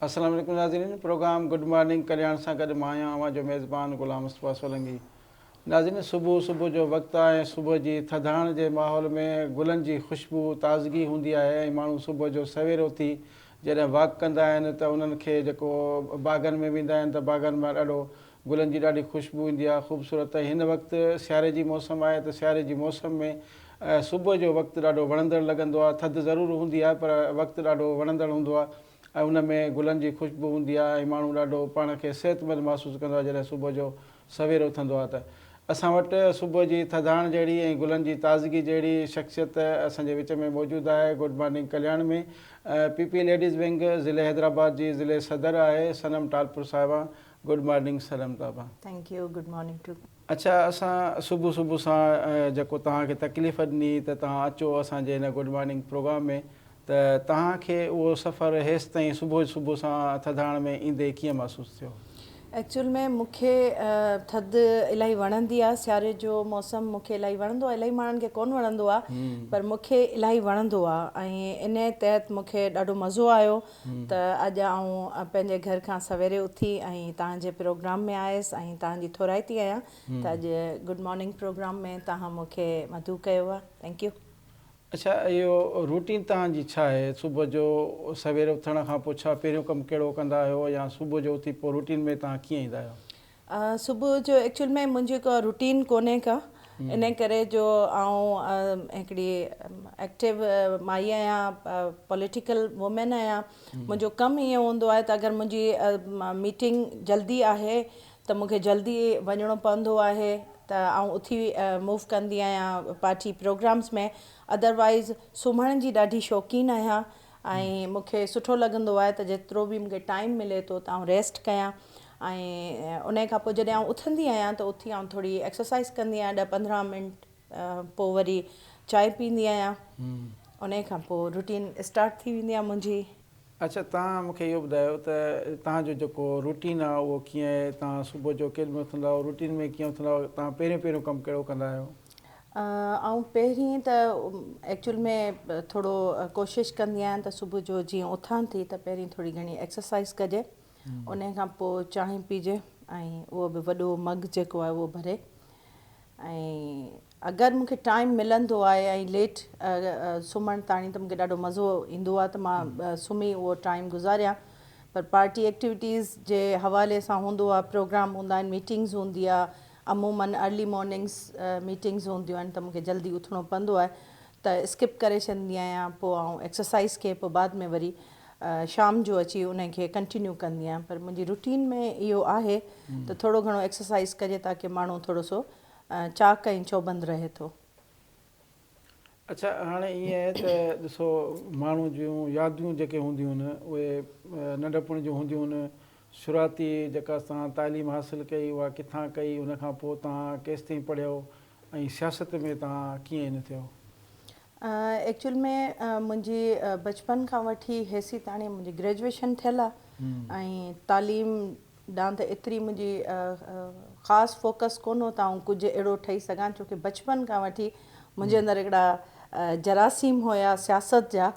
السلام عليڪم ناظرين پروگرام گڊ مارننگ ڪلياڻ سان گڏ مان آهيان اوهان جو ميزبان غلام مصطفيٰ سولنگي ناظرين صبح صبح جو وقت آهي ۽ صبح جي ٿڌاڻ جي ماحول ۾ گلن جي خوشبو تازگي هوندي آهي ۽ ماڻهو صبح جو سوير اٿي جڏهن واڪ ڪندا آهن ته انهن کي جيڪو باغن ۾ ويندا آهن ته باغن مان ڏاڍو گلن جي ڏاڍي خوشبو ايندي آهي خوبصورت ۽ هن وقت سياري جي موسم آهي ته سياري جي موسم ۾ صبح جو وقت ڏاڍو وڻندڙ لڳندو آهي ٿڌ ضرور هوندي آهي پر وقت ڏاڍو وڻندڙ هوندو آهي ۽ ان ۾ گلن جي خوشبو هوندي آهي ۽ ماڻهو ڏاڍو پاڻ کي صحتمند محسوس ڪندو آهي جڏهن صبح جو سوير اٿندو آهي ته اسان وٽ صبح جي ٿڌاڻ جهڙي ۽ گلن جي تازگي جهڙي شخصيت اسان جي وچ ۾ موجود آهي good morning Kalyan ۾ P P ladies wing ضلعي حيدرآباد جي ضلعي صدر آهي صنم ٽالپر صاحبه گڊ مارننگ صنم صاحبه. Thank you good morning too. اڇا اسان صبح صبح سان جيڪو توهان کي تڪليف ڏني ته توهان اچو اسان جي هن گڊ مارننگ پروگرام ۾ ته توهان کي اهو سفر هيستائين صبح صبح سان ٿڌاڻ ۾ ايندي ڪيئن محسوس ٿيو؟ ايڪچوئل ۾ مون کي ٿڌ الاهي وڻندي آهي سياري جو موسم مون کي الاهي وڻندو آهي الاهي ماڻهن کي ڪونه وڻندو آهي پر مون کي الاهي وڻندو آهي ۽ ان تحت مون کي ڏاڍو مزو آيو ته اڄ آئون پنهنجي گهر کان سويري اٿي ۽ توهان جي پروگرام ۾ آيس ۽ توهان جي ٿورائتي آهيان ته اڄ گڊ مارننگ پروگرام ۾ توهان مون کي مدعو ڪيو آهي thank you. اڇا اهو روٽين توهان جي ڇا آهي صبح جو سوير اٿڻ کان پوء ڇا پهريون ڪم ڪهڙو ڪندا آهيو يا صبح جو اٿي پوء روٽين ۾ توهان ڪيئن ايندا آهيو؟ صبح جو ايڪچوئل ۾ منهنجي ڪا روٽين ڪونهي ڪا ان ڪري جو آئون هڪڙي ايڪٽو مائي آهيان پوليٽيڪل وومين آهيان منهنجو ڪم ائين هوندو آهي ته اگر منهنجي ميٽنگ جلدي آهي ته مون کي جلدي وڃڻو پوندو آهي ته آئون اٿي موو ڪندي آهيان پارٽي پروگرامز ۾ ادروائيز سمهڻ جي ڏاڍي شوقين آهيان ۽ مون کي سٺو لڳندو آهي ته جيترو به مون کي ٽائيم ملي ٿو ته آئون ريسٽ ڪيان ۽ ان کان پوء جڏهن آئون اٿندي آهيان ته اٿي آئون ٿوري ايڪسرسائز ڪندي آهيان ڏهه 15 منٽ پوء وري چانهه پيئندي آهيان ان کان پوء روٽين اسٽارٽ ٿي ويندي آهي منهنجي. اڇا توهان مون کي اهو ٻڌايو ته توهان جو جيڪو روٽين آهي اهو ڪيئن آهي توهان صبح جو ڪيڏي مهل اٿندا آهيو روٽين ۾ ڪيئن اٿندا آهيو توهان پهريون پهريون ڪم ڪهڙو ڪندا آهيو؟ آئون پهرين ته ايڪچوئل ۾ ٿورو ڪوشش ڪندي آهيان ته صبح جو جيئن اٿان ٿي ته پهرين ٿوري گهڻي ايڪسرسائز ڪجي انهي کان پوء چانهه پيجي ۽ اهو به وڏو مگ جيڪو آهي اهو ڀري ۽ اگر مون کي ٽائيم ملندو آهي ۽ ليٽ سمهڻ تاڻي ته مون کي ڏاڍو مزو ايندو آهي ته مان سمهي اهو ٽائيم گذاريان پر پارٽي ايڪٽيوٽيز جي حوالي سان هوندو آهي پروگرام هوندا آهن ميٽنگز هوندي آهي عمومن ارلي مارننگز ميٽنگز هونديون آهن ته مون کي جلدي اٿڻو پوندو آهي ته اسڪپ ڪري ڇڏندي آهيان پوء آئون ايڪسرسائز کي پوء بعد ۾ وري شام جو اچي ان کي ڪنٽينيو ڪندي آهيان پر منهنجي روٽين ۾ اهو آهي ته ٿورو گهڻو ايڪسرسائز ڪجي تاڪه ماڻهو ٿورو سو چاڪ ۽ چوبند رهي ٿو. اڇا هاڻي ائين آهي ته ڏسو ماڻهو جون ياديون جيڪي هونديون آهن اهي ننڍپڻ جون هونديون آهن شروعاتي جيڪا توهان تعليم حاصل ڪئي اها ڪٿان ڪئي ان کان پوء توهان ڪيستائين پڙهيو ۽ سياست ۾ توهان ڪيئن ان ٿيو؟ ايڪچوئل ۾ منهنجي بچپن کان وٺي هيسي تاڻي منهنجي گريجوئيشن ٿيل آهي ۽ تعليم ڏانهن ته ايتري منهنجي خاص فوڪس ڪونه هو ته آئون ڪجهه اهڙو ٺهي سگهان ڇو ڪي بچپن کان وٺي منهنجي اندر هڪڙا جراثيم هيا سياست جا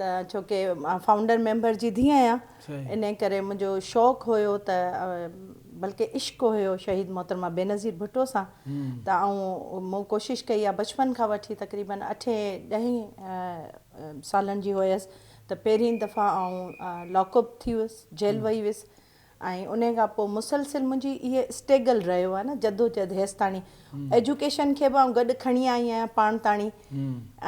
ته ڇو ڪي مان فائونڊر ميمبر جي ڌيء آهيان انهي ڪري منهنجو شوق هيو ته بلڪه عشق هيو شهيد محترمه بينظير ڀٽو سان ته آئون مون ڪوشش ڪئي آهي بچپن کان وٺي تقريبن اٺين ڏهين سالن جي هيس ته پهرين دفعا آئون لاڪ اپ ٿي ويس جيل وئي هيس ۽ انهي کان پوء مسلسل منهنجي اهي اسٽيگل رهيو آهي نه جدوجهد هيستاڻي ايجوڪيشن کي به آئون گڏ کڻي آئي آهيان پاڻ تاڻي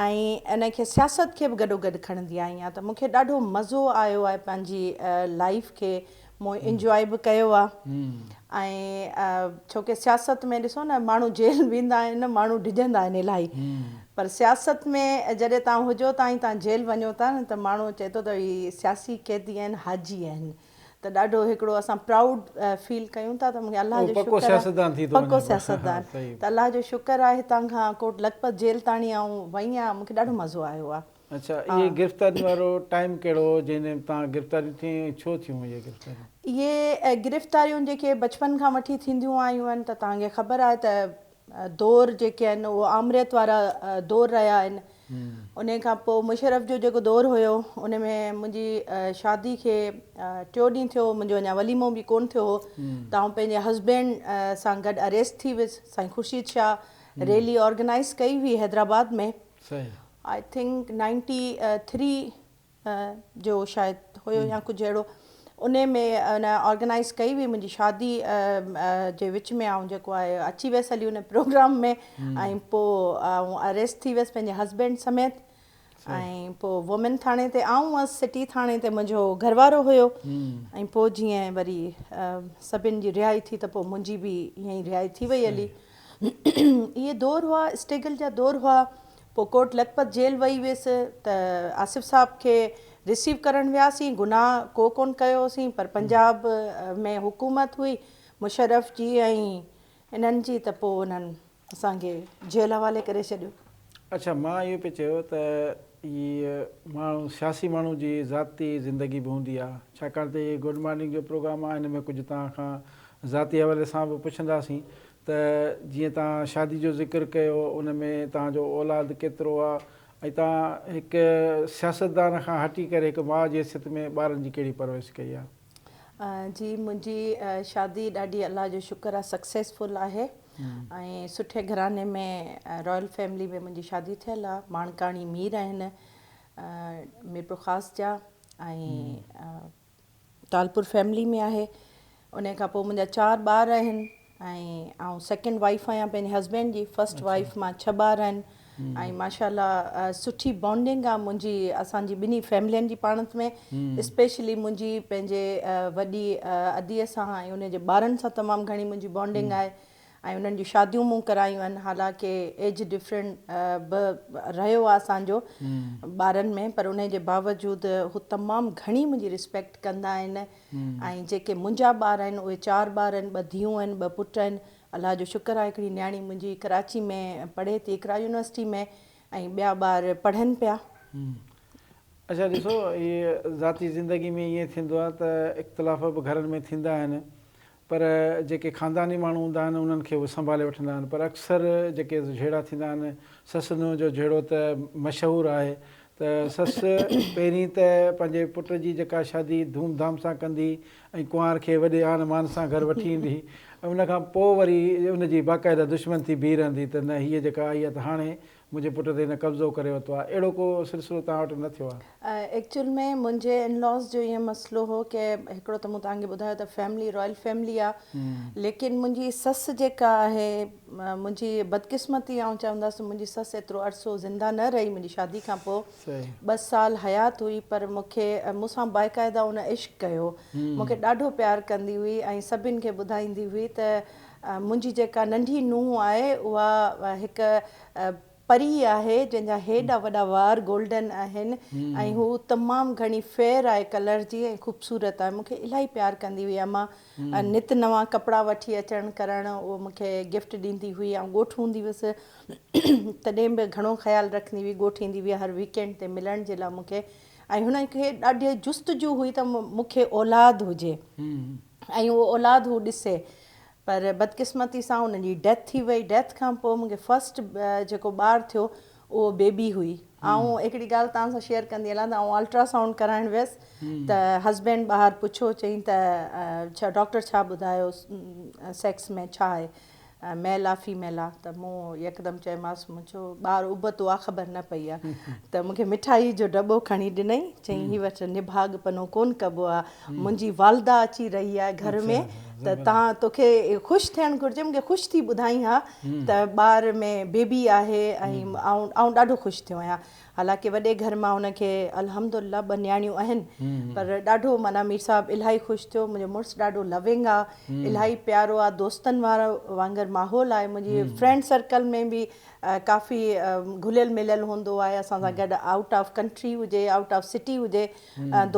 ۽ ان کي سياست کي به گڏو گڏ کڻندي آئي آهيان ته مونکي ڏاڍو مزو آيو آهي پنهنجي لائيف کي مون انجواء به ڪيو آهي ۽ ڇو ڪي سياست ۾ ڏسو نه ماڻهو جيل ويندا آهن ماڻهو ڊڄندا آهن الاهي پر سياست ۾ جڏهن توهان هجو ٿا ۽ توهان جيل وڃو ٿا نه ته ماڻهو چئي ٿو ته هي سياسي قيدي آهن حاجي آهن ته ڏاڍو هڪڙو اسان پرائوڊ فيل ڪيون ٿا ته مونکي الله جو پڪو شڪر آهي سياستدان ٿي ٿو پڪو وڃي سياستدان صحيح ته الله جو شڪر آهي هتان کان ڪوٽ لکپت جيل تاڻي آئون وئي آهيان مونکي ڏاڍو مزو آيو آهي. اڇا اهي گرفتارين وارو ٽائيم ڪهڙو هو جنهن ۾ توهان گرفتاريون ٿيون ۽ ڇو ٿيون اهي گرفتاريون؟ اهي گرفتاريون جيڪي بچپن کان وٺي ٿينديون آيون آهن ته توهان کي خبر آهي ته دور جيڪي آهن اهو آمريت وارا دور رهيا آهن انهي کان پوء مشرف جو جيڪو دور هيو ان ۾ منهنجي شادي کي ٽيو ڏينهن ٿيو هو منهنجو اڃا وليمو به ڪونه ٿيو هو ته آئون پنهنجي هسبينڊ سان گڏ اريسٽ ٿي ويس. سائين خورشيد شاهه ريلي آرگنائيز ڪئي هئي حيدرآباد ۾ I think 93 جو شايد هيو يا ڪجهه اهڙو انهي ۾ ان آرگنائيز ڪئي هئي منهنجي شادي جي وچ ۾ آئون جيڪو آهي اچي ويس هلي ان پروگرام ۾ ۽ پوء آئون اريسٽ ٿي ويس پنهنجي هسبينڊ سميت ۽ پوء وومين ٿاڻي تي آئون هئس سٽي ٿاڻي تي منهنجو گهر وارو هيو ۽ پوء جيئن وري سڀن جي رهائي ٿي ته پوء منهنجي به ائين ئي رهائي ٿي وئي هلي اهي دور هئا اسٽيگل جا دور هئا پوء ڪوٽ لکپت جيل وئي هيس ته آصف صاحب کي رسيو ڪرڻ وياسين، گناهه ڪو ڪونه ڪيو هوسين پر پنجاب ۾ حڪومت هئي مشرف جي ۽ انهن جي ته پوء انهن اسان کي جيل حوالي ڪري ڇڏيو. اڇا مان اهو پئي چيو ته هي ماڻهو سياسي ماڻهو جي ذاتي زندگي به هوندي آ ڇاڪاڻ ته هي گڊ مارننگ جو پروگرام آ هن ۾ ڪجهه توهان کان ذاتي حوالي سان به پڇنداسين ته جيئن توهان شادي جو ذڪر ڪيو ان ۾ توهان جو اولاد ڪيترو آ ۽ توهان هڪ سياستدان کان هٽي ڪري هڪ ماء جي حيثيت ۾ ٻارن جي ڪهڙي پرورش ڪئي آ؟ جي منهنجي شادي ڏاڍي الله جو شڪر آ سڪسيسفل آهي ۽ سٺي گهراڻي ۾ رائل فيملي ۾ منهنجي شادي ٿيل آ ماڻڪاڻي مير آهن ميرپورخاص جا ۽ ٽالپور فيملي ۾ آهي انهي کان پوء منهنجا چار ٻار آهن ۽ آئون سيڪنڊ وائيف آهيان پنهنجي هسبينڊ جي فرسٽ وائيف مان ڇهه ٻار آهن ۽ ماشاء الله سٺي بانڊنگ آهي منهنجي اسان جي ٻنهي فيملين جي پاڻ ۾ اسپيشلي منهنجي پنهنجي وڏي اديء سان ۽ ان جي ٻارن سان تمام گهڻي منهنجي بانڊنگ آهي ۽ انهن جون شاديون مون ڪرايون آهن حالانڪه ايج ڊفرنٽ به رهيو آهي اسان جو ٻارن ۾ پر انهي جي باوجود هو تمام گهڻي منهنجي رسپيڪٽ ڪندا آهن ۽ جيڪي منهنجا ٻار آهن اهي چار ٻار آهن ٻه ڌيئون آهن ٻه پٽ آهن الله جو شڪر آهي هڪڙي نياڻي منهنجي ڪراچي ۾ پڙهي ٿي اقرا يونيورسٽي ۾ ۽ ٻيا ٻار پڙهن پيا. اڇا ڏسو هي ذاتي زندگي ۾ ائين ٿيندو آهي ته اختلاف به گهرن ۾ ٿيندا آهن پر جيڪي خانداني ماڻهو هوندا آهن انهن کي اهي سنڀالي وٺندا آهن پر اڪثر جيڪي جهيڙا ٿيندا آهن سس نونهن جو جهيڙو ته مشهور آهي ته سس پهرين ته پنهنجي پٽ جي جيڪا شادي ڌوم ڌام سان ڪندي ۽ ڪنوار کي وڏي آن مان سان گهر وٺي ايندي ۽ ان کان پوء وري ان جي باقاعده دشمن ٿي بيهي رهندي ته نه هيء جيڪا آئي آهي ته هاڻي منهنجي پٽ تي هن قبضو ڪري ورتو آهي اهڙو ڪو سلسلو توهان وٽ نه ٿيو آهي؟ ايڪچوئل ۾ منهنجي ان لاز جو ائين مسئلو هو ڪي هڪڙو ته مون توهان کي ٻڌايو ته فيملي رائل فيملي آ ليڪن منهنجي سس جيڪا آهي منهنجي بدقسمتي آئون چوندس منهنجي سس ايترو عرصو زنده نه رهي منهنجي شادي کان پوء ٻه سال حيات هئي پر مون کي مون سان باقاعده ان عشق ڪيو مون کي ڏاڍو پيار ڪندي هئي ۽ سڀن کي ٻڌائيندي هئي ته منهنجي جيڪا ننڍي نونهن آهي اها هڪ پري آهي جنهن جا هيڏا وڏا وار گولڊن آهن ۽ هو تمام گهڻي فيئر آهي ڪلر جي ۽ خوبصورت آهي مون کي الاهي پيار ڪندي هئي امان نت نوان ڪپڙا وٺي اچڻ ڪرڻ اهو مون کي گفٽ ڏيندي هئي آئون ڳوٺ هوندي هيس تڏهن به گهڻو خيال رکندي هئي ڳوٺ ايندي هئي هر ويڪينڊ تي ملڻ جي لاء مون کي ۽ هن کي ڏاڍي جستجو هئي ته مون کي اولاد هجي ۽ اهو اولاد هو ڏسي پر بدقسمتي سان ان جي ڊيٿ ٿي وئي ڊيٿ کان پوء مونکي فرسٽ جيڪو ٻار ٿيو اهو بيبي هئي آئون هڪڙي ڳالهه توهان سان شيئر ڪندي هلان ته آئون الٽرا سائونڊ ڪرائڻ ويس ته هسبينڊ ٻاهر پڇيو چئين ته ڇا ڊاڪٽر ڇا ٻڌايو سيڪس ۾ ڇا آهي ميل آ فيميل آ ته مون يڪدم چيومانس مون چيو ٻار ابتو آ خبر نه پئي آ ته مونکي مٺائي جو ڊٻو کڻي ڏنائين چئين هي وٺ نڀاڳ پنو ڪون ڪبو آ منهنجي والده اچي رهي آهي گهر ۾ ته تان توکي خوش ٿيڻ گهرجي مونکي خوش ٿي ٻڌائين ها ته ٻار ۾ بيبي آهي ۽ آئون آئون ڏاڍو خوش ٿيو آهيان حالانڪه وڏي گهر مان هن کي الحمدلله ٻه نياڻيون آهن پر ڏاڍو معنيٰ مير صاحب الاهي خوش ٿيو منهنجو مڙس ڏاڍو لونگ آ الاهي پيارو آ دوستن وارو وانگر ماحول آهي منهنجي فرينڊ سرڪل ۾ به ڪافي گهليل مليل هوندو آهي اسان سان گڏ آئوٽ آف ڪنٽري هجي آئوٽ آف سٽي هجي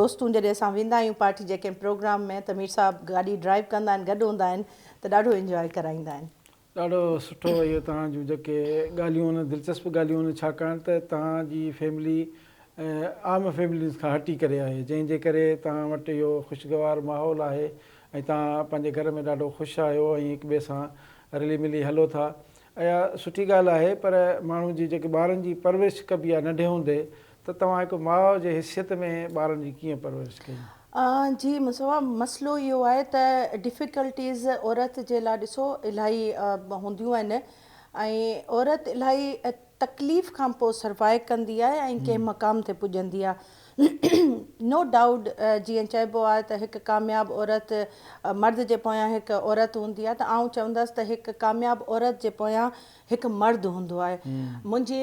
دوستون جڏهن اسان ويندا آهيون پارٽي جي ڪنهن پروگرام ۾ ته مير صاحب گاڏي ڊرائيو ڪندا آهن گڏ هوندا آهن ته ڏاڍو انجواء ڪرائيندا آهن. ڏاڍو سٺو اهو توهان جون جيڪي ڳالهيون آهن دلچسپ ڳالهيون آهن ڇاڪاڻ ته توهان جي فيملي عام فيمليز کان هٽي ڪري آهي جنهن جي ڪري توهان وٽ اهو خوشگوار ماحول آهي ۽ توهان پنهنجي گهر ۾ ڏاڍو خوش آهيو ۽ هڪ ٻئي سان رلي ملي هلو ٿا. اها سٺي ڳالهه آهي پر ماڻهو جي جيڪي ٻارن جي پرورش ڪبي آهي ننڍي هوندي ته توهان هڪ ماء جي حيثيت ۾ ٻارن جي ڪيئن پرورش ڪئي؟ جي مصطفيٰ مسئلو اهو آهي ته ڊفيڪلٽيز عورت جي لاء ڏسو الاهي هونديون آهن ۽ عورت الاهي تڪليف کان پوء سروائيو ڪندي آهي ۽ ڪنهن مقام تي پڄندي آهي نو ڊائوٽ جيئن چئبو آهي ته هڪ ڪامياب عورت مرد جي پويان هڪ عورت هوندي آهي ته آئون چوندس ته هڪ ڪامياب عورت جي پويان هڪ مرد هوندو آهي منهنجي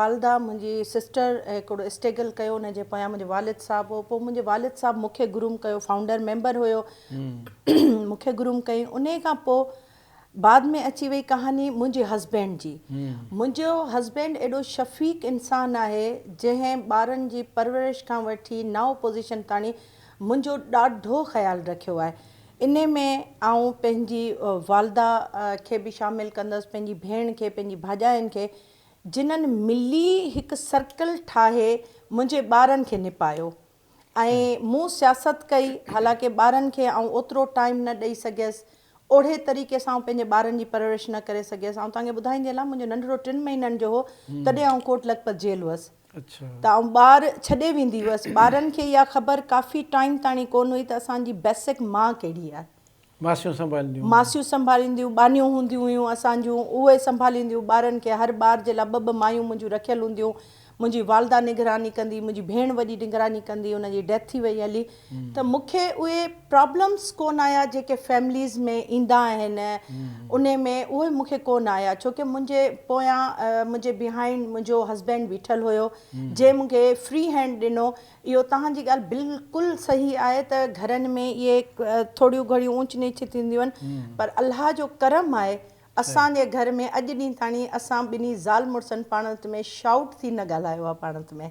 والده منهنجي سسٽر هڪڙو اسٽيگل ڪيو ان جي پويان منهنجو والد صاحب هو پوء منهنجي والد صاحب مون کي گروم ڪيو فائونڊر ميمبر هيو مون کي گروم ڪيائين انهي کان پوء بعد ۾ اچي وئي ڪهاڻي منهنجي هسبينڊ جي. منهنجو هسبينڊ ايڏو شفيق انسان آهي جنهن ٻارن جي پرورش کان وٺي نائو پوزيشن تاڻي منهنجو ڏاڍو خيال رکيو آهي. انهي ۾ آئون پنهنجي والده کي به شامل ڪندس، پنهنجي ڀيڻ کي، پنهنجي ڀاڄاين کي جنن ملي هڪ سرڪل ٺاهي منهنجي ٻارن کي نپايو. ۽ مون سياست ڪئي حالانڪه ٻارن کي آئون اوترو ٽائيم نه ڏئي سگهيس اوڙهي طريقي سان آئون پنهنجي ٻارن جي پرورش نه ڪري سگهيس آئون توهان کي ٻڌائيندي هلان منهنجو ننڍڙو ٽن مهينن جو هو تڏهن آئون ڪوٽ لکپت جيل هئس ته آئون ٻار ڇڏي ويندي هئس ٻارن کي اها خبر ڪافي ٽائيم تاڻي ڪونه هئي ته اسان جي بيسڪ ماء ڪهڙي آهي. ماسيون سنڀالينديون هيون. ماسيون سنڀالينديون، ٻانهيون هونديون هيون اسان جون، اهي سنڀالينديون ٻارن کي، هر ٻار جي لاء ٻه ٻه مايون منهنجون رکيل هونديون، منهنجي والده نگراني ڪندي، منهنجي ڀيڻ وڏي نگراني ڪندي، ان جي ڊيٿ ٿي وئي هلي ته مون کي اهي پرابلمس ڪونه آيا جيڪي فيمليز ۾ ايندا آهن انهي ۾ اهي مون کي ڪونه آيا ڇو ڪي منهنجي پويان منهنجي بيهائينڊ منهنجو هسبينڊ بيٺل هيو جنهن مون کي فري هينڊ ڏنو اهو توهان جي ڳالهه بلڪل صحيح آهي ته گهرن ۾ اهي ٿوريون گهڻيون اونچ نيچ ٿينديون آهن پر الله جو ڪرم آهي اسان جي گهر ۾ اڄ ڏينهن تاڻي اسان ٻنهي زال مڙسن پاڻ ۾ شائوٽ ٿي نه ڳالهايو آهي پاڻ ۾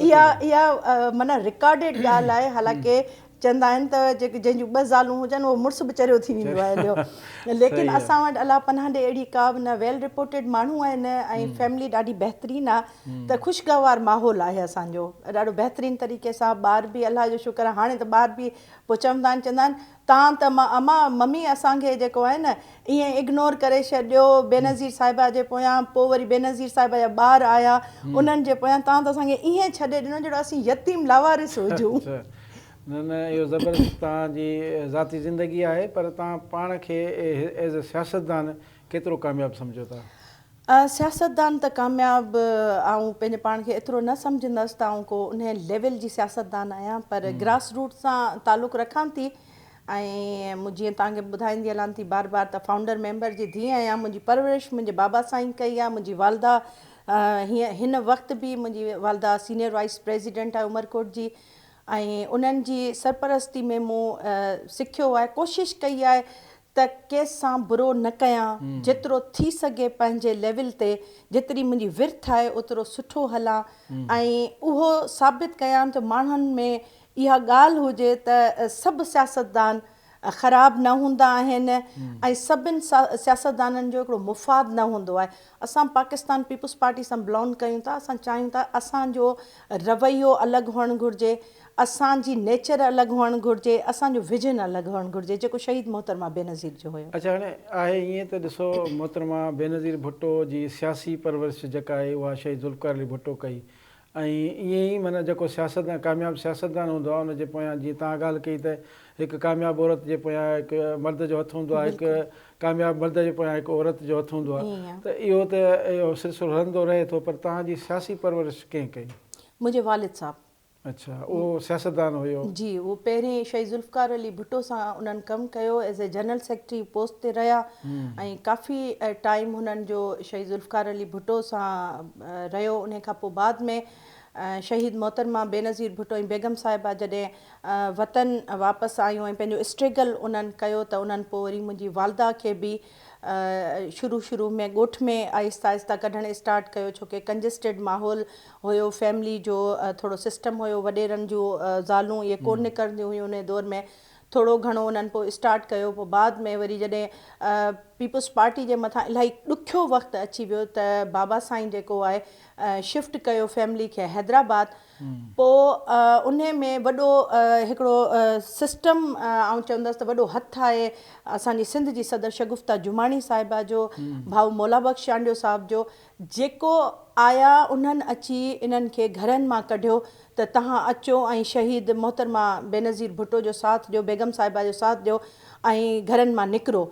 اها اها معنيٰ رڪارڊيڊ ڳالهه آهي حالانڪه چوندا آهن ته جيڪي جنهن جون ٻه زالون هجن اهو مڙس به چريو ٿي ويندو آهي هليو ليڪن اسان وٽ الله پناهه ڏي اهڙي ڪا به نه ويل رپورٽيڊ ماڻهو آهن ۽ فيملي ڏاڍي بهترين آهي ته خوشگوار ماحول آهي اسان جو ڏاڍو بهترين طريقي سان ٻار به الله جو شڪر آهي هاڻي ته ٻار به پوء چوندا آهن چوندا آهن تان ته اما ممي اسان کي جيڪو آهي نه ائين اگنور ڪري ڇڏيو بينظير صاحبه جي پويان پوء وري بينظير صاحبه جا ٻار آيا انهن جي پويان تان ته اسان کي ائين ڇڏي ڏنو جهڙو اسين يتيم لاوارث هجون. نه نه اهو زبردست توهان جي ذاتي زندگي آهي پر توهان پاڻ کي ايز اي سياستدان ڪيترو ڪامياب سمجهو ٿا؟ سياستدان ته ڪامياب آئون پنهنجي پاڻ کي ايترو نه سمجهندس ته آئون ڪو انهي ليول جي سياستدان آهيان پر گراس روٽ سان تعلق رکان ٿي ۽ مون جيئن توهان کي ٻڌائيندي هلان ٿي بار بار ته فائونڊر ميمبر جي ڌيء آهيان منهنجي پرورش منهنجي بابا سائين ڪئي آهي منهنجي والده هينئر هن وقت به منهنجي والده سينيئر وائيس پريزيڊنٽ آهي عمرڪوٽ جي ۽ انهن جي سرپرستي ۾ مون سکيو آهي ڪوشش ڪئي آهي ته ڪنهن سان برو نه ڪيان جيترو ٿي سگهي پنهنجي ليول تي جيتري منهنجي ورٿ آهي اوترو سٺو هلان ۽ اهو ثابت ڪيان ته ماڻهن ۾ اها ڳالهه هجي ته سڀ سياستدان خراب نه هوندا آهن ۽ سڀن سياستدانن جو هڪڙو مفاد نه هوندو آهي اسان پاڪستان پيپلز پارٽي سان بلانگ ڪيون ٿا اسان چاهيون ٿا اسان جو رويو الڳ هئڻ گهرجي اسان جي نيچر الڳ هئڻ گهرجي اسان جو ويزن الڳ هئڻ گهرجي جيڪو شهيد محترمه بينظير جو هيو. اڇا هاڻي آهي ائين ته ڏسو محترمه بينظير ڀٽو جي سياسي پرورش جيڪا آهي اها شهيد ذوالفقار علي ڀٽو ڪئي ۽ ائين ئي معنيٰ جيڪو سياستدان ڪامياب سياستدان هوندو آهي ان جي پويان جيئن توهان ڳالهه ڪئي ته هڪ ڪامياب عورت جي پويان هڪ مرد جو هٿ هوندو آهي هڪ ڪامياب مرد جي پويان هڪ عورت جو هٿ هوندو آهي ته اهو ته اهو سلسلو هلندو رهي ٿو پر توهان جي سياسي پرورش ڪنهن ڪئي؟ منهنجي والد صاحب. اڇا اهو سياستدان هيو. جي اهو پهرين شهيد ذوالفقار علي ڀٽو سان انهن ڪم ڪيو as a general secretary post تي رهيا ۽ ڪافي ٽائيم هنن جو شهيد ذوالفقار علي ڀٽو سان رهيو انهي کان پوء بعد ۾ شهيد محترمه بينظير ڀٽو ۽ بيگم صاحبه جڏهن وطن واپس آيون ۽ پنهنجو اسٽريگل انهن ڪيو ته انهن پوء وري منهنجي والده کي به شروع شروع ۾ ڳوٺ ۾ آهستي آهستي ڪڍڻ اسٽارٽ ڪيو ڇو ڪي ڪنجسٽيڊ ماحول هيو فيملي جو ٿورو سسٽم هيو وڏيرن جون زالون اهي ڪون نڪرنديون هيون انهي دور ۾ ٿورو گهڻو انهن پوء اسٽارٽ ڪيو پوء بعد ۾ وري جڏهن پيپلز پارٽي جي مٿان الاهي ڏکيو وقت اچي ويو ته بابا سائين جيڪو آهي شفٽ ڪيو فيملي کي حيدرآباد. پوء انهي ۾ وڏو هڪڙو سسٽم آئون چوندس ته وڏو هٿ آهي اسان جي سنڌ جي صدر شگفته جماڻي صاحبه جو، ڀائو مولا بخش چانڊيو صاحب جو، جيڪو آيا انهن اچي انهن کي گهرن مان ڪڍيو ته توهان اچو ۽ شهيد محترمه بينظير ڀٽو جو ساٿ ڏيو، بيگم صاحبه جو ساٿ ڏيو ۽ گهرن مان نڪرو.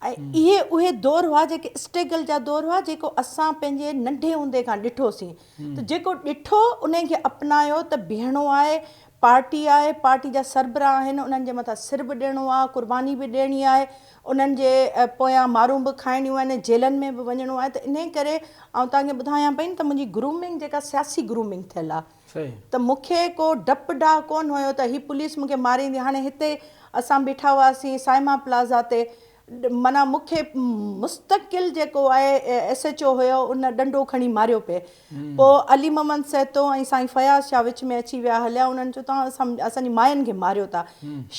۽ اهي اهي دور هئا جيڪي اسٽرگل جا دور هئا جيڪو اسان پنهنجي ننڍي هوندي کان ڏٺوسين ته جيڪو ڏٺو انهي کي اپنايو ته بيهڻو آهي پارٽي آهي پارٽي جا سربراهه آهن انهن جي مٿان سر به ڏيڻو آهي قرباني به ڏيڻي آهي انهن جي پويان مارون به کائڻيون آهن جيلن ۾ به وڃڻو آهي ته انهي ڪري آئون توهان کي ٻڌايان پئي نه ته منهنجي گرومنگ جيڪا سياسي گرومنگ ٿيل آهي ته مون کي ڪو ڊپ ڊاء ڪونه هيو ته هي پوليس مون کي ماريندي هاڻي هتي اسان بيٺا هئاسين صائمه پلازا تي معنيٰ مون کي مستقل جيڪو آهي ايس ايڇ او هيو ان ڏنڊو کڻي ماريو پئي پوء علي محمد سهتو ۽ سائين فياض شاهه وچ ۾ اچي ويا هليا انهن چيو توهان اسان اسان جي ماين کي ماريو ٿا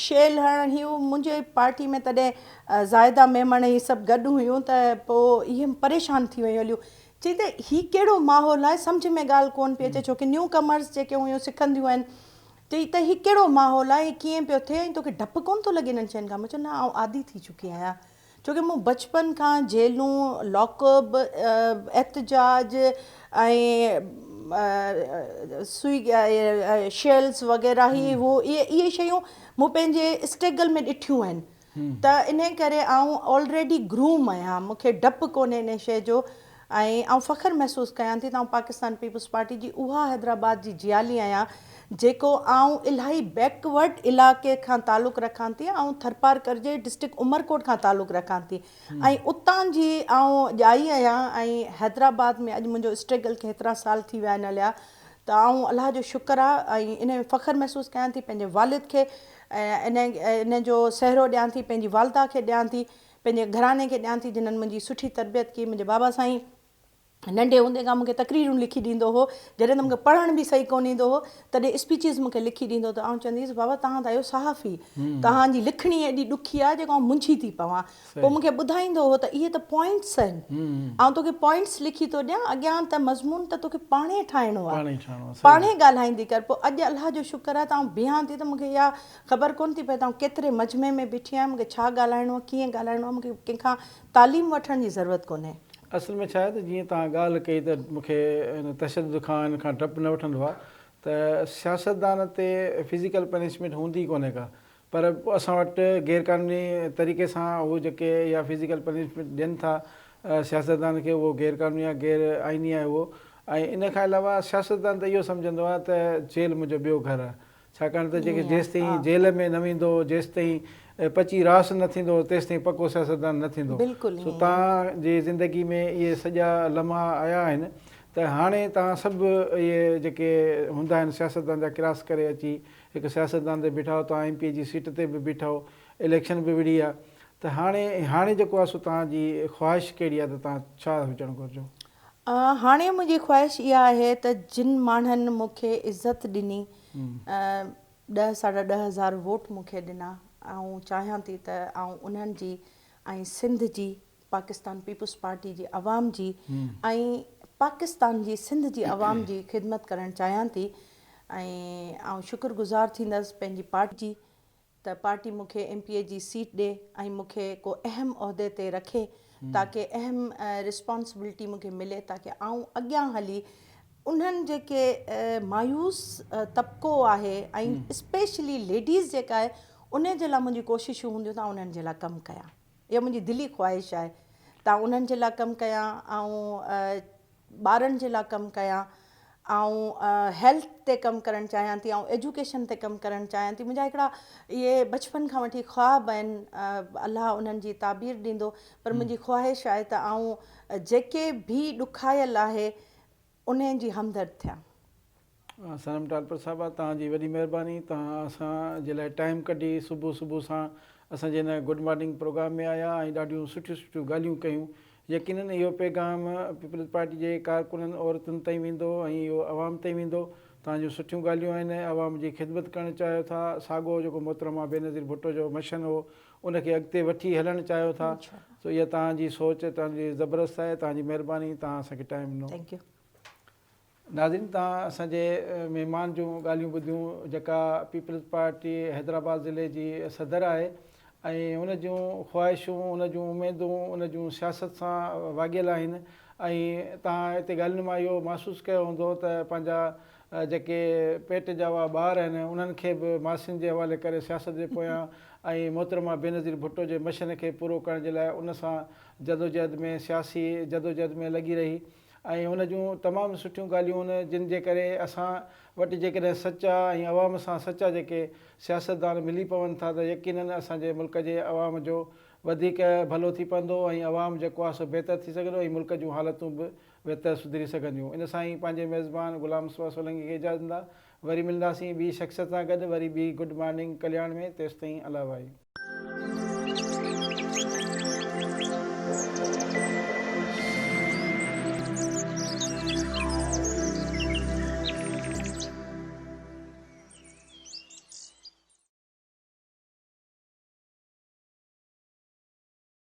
شيل هڻڻ هي هو منهنجي پارٽي ۾ تڏهن زاهده ميمڻ هي سڀ گڏ هيون ته پوء اهي پريشان ٿي ويون هليون چئي ته هي ڪهڙو ماحول آهي سمجهه ۾ ڳالهه ڪونه پئي اچي ڇو ڪي نيو ڪمرز جيڪي هيون سکنديون آهن چئي ته هي ڪهڙو ماحول آهي، هي ڪيئن پيو ٿئي ۽ توکي ڊپ ڪونه ٿو لڳي انهن شين کان؟ مون چيو نه آئون عادي ٿي چڪي آهيان ڇو ڪي مون بچپن کان جيلون، لاڪ اپ، احتجاج ۽ سوئي شيلز وغيره هي هو اهي شيون مون پنهنجي اسٽرگل ۾ ڏٺيون آهن ته انهي ڪري آئون آلريڊي گروم آهيان مون کي ڊپ ڪونهي انهي شيء جو ۽ آئون فخر محسوس ڪيان ٿي ته آئون پاڪستان پيپلز پارٽي جي اها حيدرآباد جي جيالي آهيان جيڪو آئون الاهي بيڪورڊ علائقي کان تعلق رکان ٿي آئون ٿرپارڪر جي ڊسٽرڪٽ عمرڪوٽ کان تعلق رکان ٿي ۽ اتان جي آئون ڄائي آهيان ۽ حيدرآباد ۾ اڄ منهنجو اسٽرگل کي هيترا سال ٿي ويا آهن هليا ته آئون الله جو شڪر آ ۽ انهي ۾ فخر محسوس ڪيان ٿي پنهنجي والد کي ۽ ان جو سهرو ڏيان ٿي پنهنجي والده کي ڏيان ٿي پنهنجي گهراڻي کي ڏيان ٿي جنھن منھنجي سٺي تربيت ڪئي منھنجي بابا سائين ننڍي هوندي کان مونکي تقريرون لکي ڏيندو هو جڏهن ته مونکي پڙهڻ به صحيح ڪونه ايندو هو تڏهن اسپيچز مونکي لکي ڏيندو ته آئون چوندي هيس بابا توهان ته آهيو صحافي توهان جي لکڻي ايڏي ڏکي آهي جيڪو آئون منجهي ٿي پوان پوء مونکي ٻڌائيندو هو ته اهي ته پوائنٽس آهن آئون توکي پوائنٽس لکي ٿو ڏيان اڳيان ته مضمون ته توکي پاڻهي ٺاهڻو آهي پاڻهي ڳالهائيندي ڪر پوء اڄ الله جو شڪر آهي ته آئون بيهان ٿي ته مونکي اها خبر ڪونه ٿي پئي ته آئون ڪيتري مجمعي ۾ بيٺي آهيان، مون کي ڇا ڳالهائڻو آهي، ڪيئن ڳالهائڻو آهي، مون کي ڪنهن کان تعليم وٺڻ جي ضرورت ڪونهي. اصل ۾ ڇا آهي ته جيئن توهان ڳالهه ڪئي ته مون کي ان تشدد کان ان کان ڊپ نه وٺندو آهي ته سياستدان تي فزيڪل پنشمينٽ هوندي ئي ڪونهي ڪا پر اسان وٽ غير قانوني طريقي سان هو جيڪي اها فزيڪل پنشمينٽ ڏين ٿا سياستدان کي اهو غير قانوني آهي غير آئيني آهي اهو ۽ ان کان علاوه سياستدان ته اهو سمجهندو آهي ته جيل منهنجو ٻيو گهر آهي ڇاڪاڻ ته جيڪي جيستائين جيل ۾ نه ويندو، جيستائين پچي راس نه ٿيندو، تيستائين پڪو سياستدان نه ٿيندو. سو توهان جي زندگي ۾ اهي سڄا لمحا آيا آهن ته هاڻي توهان سڀ اهي جيڪي هوندا آهن سياستدان جا ڪراس ڪري اچي هڪ سياستدان تي بيٺا آهيو، توهان ايم پي اي جي سيٽ تي به بيٺا آهيو، اليڪشن به وڙهي آهي ته هاڻي هاڻي جيڪو آهي سو توهان جي خواهش ڪهڙي آهي ته توهان ڇا هجڻ گهرجو؟ هاڻي منهنجي خواهش اها آهي ته جن ماڻهن مون کي عزت ڏني، ڏهه ساڍا ڏهه هزار ووٽ مون کي ڏنا، آئون چاهيان ٿي ته آئون انهن جي ۽ سنڌ جي، پاڪستان پيپلز پارٽي جي عوام جي ۽ پاڪستان جي سنڌ جي عوام جي خدمت ڪرڻ چاهيان ٿي ۽ آئون شڪر گذار ٿيندس پنهنجي پارٽي جي ته پارٽي مون کي ايم پي اي جي سيٽ ڏي ۽ مون کي ڪو اهم عهدي تي رکي تاڪه اهم رسپانسبلٽي مون کي ملي تاڪه آئون اڳيان هلي انهن جيڪي مايوس طبقو آهي ۽ اسپيشلي ليڊيز جيڪا آهي انهي جي لاء منهنجي ڪوششون هونديون ته آئون انهن جي لاء ڪم ڪيان اها منهنجي دلي خواهش آهي ته آئون انهن جي لاء ڪم ڪيان آئون ٻارن جي لاء ڪم ڪيان، آئون هيلٿ تي ڪم ڪرڻ چاهيان ٿي، آئون ايجوڪيشن تي ڪم ڪرڻ چاهيان ٿي، منهنجا هڪڙا اهي بچپن کان وٺي خواب آهن، الله انهن جي تعبير ڏيندو، پر منهنجي خواهش آهي ته آئون جيڪي به ڏکايل آهي انهن جي همدرد ٿيان. صنم ٽالپر صاحبه توهان جي وڏي مهرباني توهان اسان جي لاء ٽائيم ڪڍي صبح صبح سان اسان جي هن گڊ مارننگ پروگرام ۾ آيا ۽ ڏاڍيون سٺيون سٺيون ڳالهيون ڪيون يقينن اهو پيغام پيپلز پارٽي جي ڪارڪنن عورتن تائين ويندو ۽ اهو عوام تائين ويندو توهان جون سٺيون ڳالهيون آهن عوام جي خدمت ڪرڻ چاهيو ٿا ساڳو جيڪو محترمه بينظير ڀٽو جو مشن هو ان کي اڳتي وٺي هلڻ چاهيو ٿا سو اها توهان جي سوچ توهان جي زبردست آهي توهان جي مهرباني توهان اسان کي ٽائيم ڏنو. Thank you. ناظرين توهان اسان جي مهمان جون ڳالهيون ٻڌيون جيڪا پيپلز پارٽي حيدرآباد ضلعي جي صدر آهي ۽ ان جون خواهشون ان جون اميدون ان جون سياست سان واڳيل آهن ۽ توهان هتي ڳالهين مان اهو محسوس ڪيو هوندو ته پنهنجا جيڪي پيٽ ڄاوا ٻار آهن انهن کي به ماسين جي حوالي ڪري سياست جي پويان ۽ محترمه بينظير ڀٽو جي مشن کي پورو ڪرڻ جي لاء ان سان جدوجهد ۾ سياسي جدوجهد ۾ لڳي رهي ۽ ان جون تمام سٺيون ڳالهيون آهن جن جي ڪري اسان وٽ جيڪڏهن سچا ۽ عوام سان سچا جيڪي سياستدان ملي پون ٿا ته يقينن اسان جي ملڪ جي عوام جو وڌيڪ ڀلو ٿي پوندو ۽ عوام جيڪو آهي سو بهتر ٿي سگهندو ۽ ملڪ جون حالتون به ويتر سڌري سگهنديون ان سان ئي پنهنجي ميزبان غلام مصطفيٰ سولنگي کي اجازت ڏيندا وري ملنداسين ٻي شخصيت سان گڏ وري ٻي گڊ مارننگ ڪلياڻ ۾ تيستائين الله واهي.